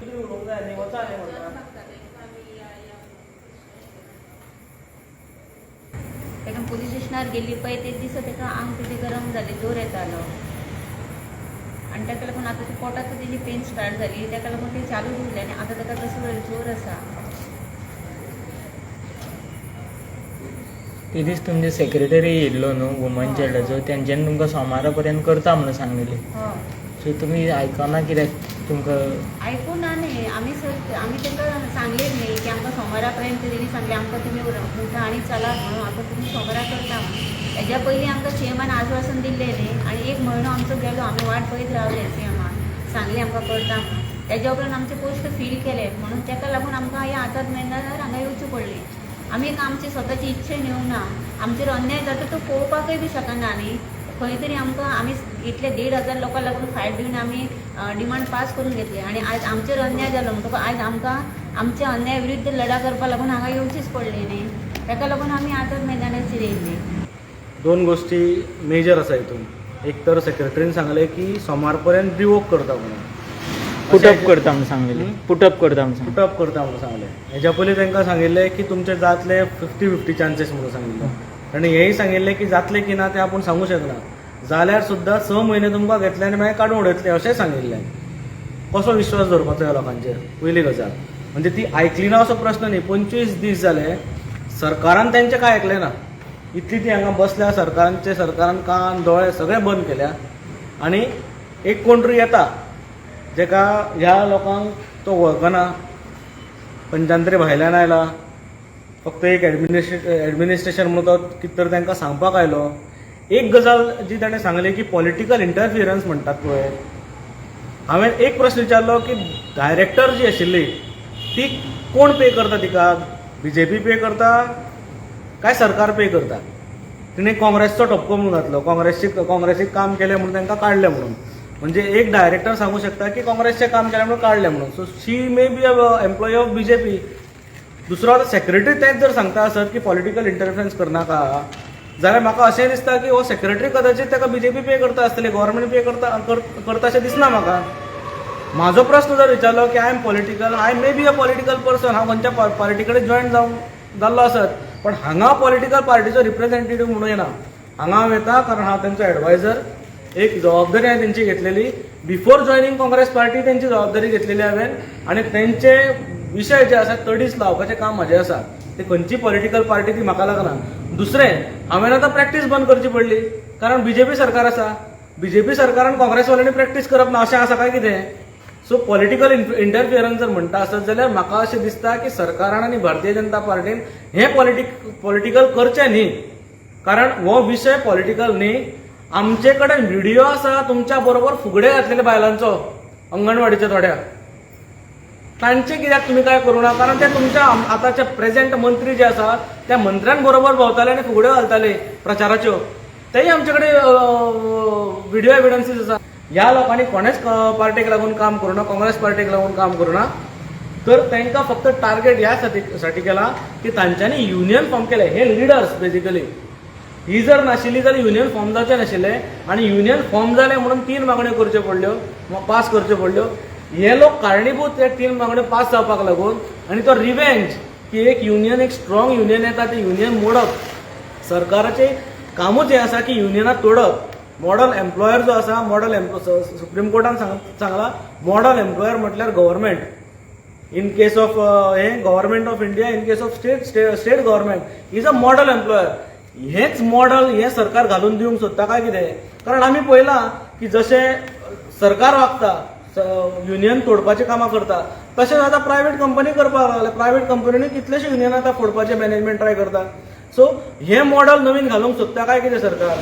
तरी उलोवंक जाय न्ही, वचा न्ही म्हणटा. ताका पुलीस स्टेशनार गेली पळय ते दिसा ताका आंग तेजें गरम जालें, जोर येतालो आनी ताका लागून आतां ते पोटाक तेजी पेन स्टार्ट जाली. ताका लागून ते चालूच उरलें आनी आतां ताका तसो जोर आसा. ते दीस तुमचे सेक्रेटरी येयल्लो न्हू वुमन चेल्डाचो, तेंच्यांनी तुमकां सोमारा पर्यंत करता म्हणून सांगलेली. हय. सो तुमी आयकना कित्याक तुमकां? आयकूं ना न्ही आमी सर. आमी तांकां सांगलें न्ही की आमकां सोमारा पर्यंत, तेणी सांगलें आमकां तुमी उठा आनी चलात म्हणून, आतां तुमी सोमारा करता म्हणून. हेज्या पयलीं आमकां सीएमान आश्वासन दिल्लें न्ही आनी एक म्हयनो आमचो गेलो, आमी वाट पळयत रावले. सीएमान सांगलें आमकां करता म्हणून, तेज्या उपरांत आमचे पोस्ट फील केले म्हणून ताका लागून आमकां हे आझाद मैदानार हांगा येवची पडली. आमी आमची स्वताची इच्छेन येवना. आमचेर अन्याय जाता तो पळोवपाकय बी शकना न्ही. खंय तरी आमकां आमी इतले 1,500 लोकां लागून फायट दिवन आमी डिमांड पास करून घेतली आनी आयज आमचेर अन्याय जालो म्हणटकूच आयज आमकां आमच्या अन्याय विरुद्ध लढा करपा लागून हांगा येवचीच पडली न्ही. ताका लागून आमी आझाद मैदानाचेर येयल्ली. दोन गोष्टी मेजर आसा हितून. एक तर सेक्रेटरीन सांगलें की सोमार पर्यंत रिवोक करता म्हणून. पुटअप करता म्हणून सांगलेली, पुटअप करता म्हणून सांगलें. पुटअप करता म्हणून सांगलें. हेज्या पयलीं तांकां सांगिल्लें की तुमचे जातले 50-50 चान्सीस म्हणून सांगिल्लें आनी हेंय सांगिल्लें की जातले की ना तें आपूण सांगू शकना, जाल्यार सुद्दां 6 म्हयने तुमकां घेतले आनी मागीर काडून उडयतले अशेंय सांगिल्लें. कसो विश्वास दवरपाचो ह्या लोकांचेर? पयली गजाल म्हणजे ती आयकली ना असो प्रस्न न्ही. 25 दीस जाले, सरकारान तेंचें कांय आयकलें ना. इतली ती हांगा बसल्या, सरकारांचे सरकारान कान दोळे सगळे बंद केल्या आनी एक कोण तरी येता जेका ह्या लोकांक तो वळखना, खंयच्यान तरी भायल्यान आयला, फक्त एक एडमिनिस्ट्रेशन म्हणून तो कितें तरी तांकां सांगपाक आयलो. एक गजाल जी ताणें सांगली की पॉलिटिकल इंटरफियरन्स म्हणटात पळय, हांवें एक प्रश्न विचारलो की डायरेक्टर जी आशिल्ली ती कोण पे करता तिका? बीजेपी पे करता काय सरकार पे करता? तिणें काँग्रेसचो टपको म्हणून घातलो, काँग्रेसीक काम केलें म्हणून तांकां काडलें म्हणून. म्हणजे एक डायरेक्टर सांगू शकता की काँग्रेसचें काम केलें म्हणून काडलें म्हणून? So she may be a employee of BJP. दुसरो आतां सेक्रेटरी तेंच जर सांगता आसत की पॉलिटिकल इंटरफरन्स करनाका, जाल्यार म्हाका अशें दिसता की हो सेक्रेटरी कदाचित ताका बीजेपी पे करता आसतली, गव्हर्मेंट पे करता करता अशें दिसना म्हाका. म्हाजो प्रस्न जर विचारलो की I am political, I may be a political person, हांव खंयच्या पार्टी कडेन जॉयन जावंक जाल्लो आसत, पण हांगा पॉलिटिकल पार्टीचो रिप्रेझेंटेटिव्ह म्हणून येना. हांगा हांव येता कारण हांव तेंचो एडवायझर. एक जबाबदारी हांवें तेंची घेतलेली. बिफोर जॉयनींग काँग्रेस पार्टी तेंची जबाबदारी घेतलेली हांवें आनी तेंचे विशय जे आसा तडीस लावपाचें काम म्हाजें आसा. ते खंयची पॉलिटिकल पार्टी ती म्हाका लागना. दुसरें, हांवें आतां प्रॅक्टीस बंद करची पडली कारण बीजेपी सरकार आसा. बीजेपी सरकारान काँग्रेसवाल्यांनी प्रॅक्टीस करप ना अशें आसा काय कितें? सो पॉलिटिकल इंटरफियरन्स जर म्हणटा आसत जाल्यार म्हाका अशें दिसता की सरकारान आनी भारतीय जनता पार्टीन हें पॉलिटिकल करचें न्ही, कारण हो विशय पॉलिटिकल न्ही. आमचे कडेन व्हिडिओ आसा तुमच्या बरोबर फुगडे घातलेले बायलांचो, अंगणवाडीच्या थोड्या. तांचे कित्याक तुमी काय करूं ना? कारण ते तुमच्या आतांचे प्रेझेंट मंत्री जे आसा त्या मंत्र्यांबरोबर भोंवताले आनी फुगड्यो घालताले प्रचाराच्यो. तेय आमचे कडेन व्हिडिओ एविडन्सीस आसा. ह्या लोकांनी कोणेच पार्टीक लागून काम करूं ना, काँग्रेस पार्टीक लागून काम करूं ना. तर तांकां फक्त टार्गेट ह्या साठी केला की तांच्यांनी युनियन फॉर्म केले. हे लिडर्स बेजिकली ही जर नाशिल्ली जाल्यार युनियन फॉर्म जावचें नाशिल्लें आनी युनियन फॉर्म जालें म्हणून तीन मागण्यो करच्यो पडल्यो, पास करच्यो पडल्यो. हे लोक कारणीभूत त्या तीन मागण्यो पास जावपाक लागून. आनी तो रिवेंज की एक युनियन, एक स्ट्रॉंग युनियन येता, ते युनियन मोडप. सरकाराचें कामूच हें आसा की युनियनां तोडप. मॉडल एम्प्लॉयर जो आसा, मॉडल सुप्रीम कोर्टान सांगला, मॉडल एम्प्लॉयर म्हटल्यार गव्हर्मेंट इन केस ऑफ हे Government of India, in case of state government is a model employer. हेच मॉडल हें सरकार घालून दिवंक सोदता काय कितें? कारण आमी पळयलां की जशें सरकार वागता, युनियन तोडपाचीं कामां करता, तशेंच आतां प्रायवेट कंपनी करपाक लागले. प्रायवेट कंपनीनी कितलेशे युनियन आतां फोडपाचें मॅनेजमेंट ट्राय करता. सो हें मॉडल नवीन घालूंक सोदता काय कितें सरकार?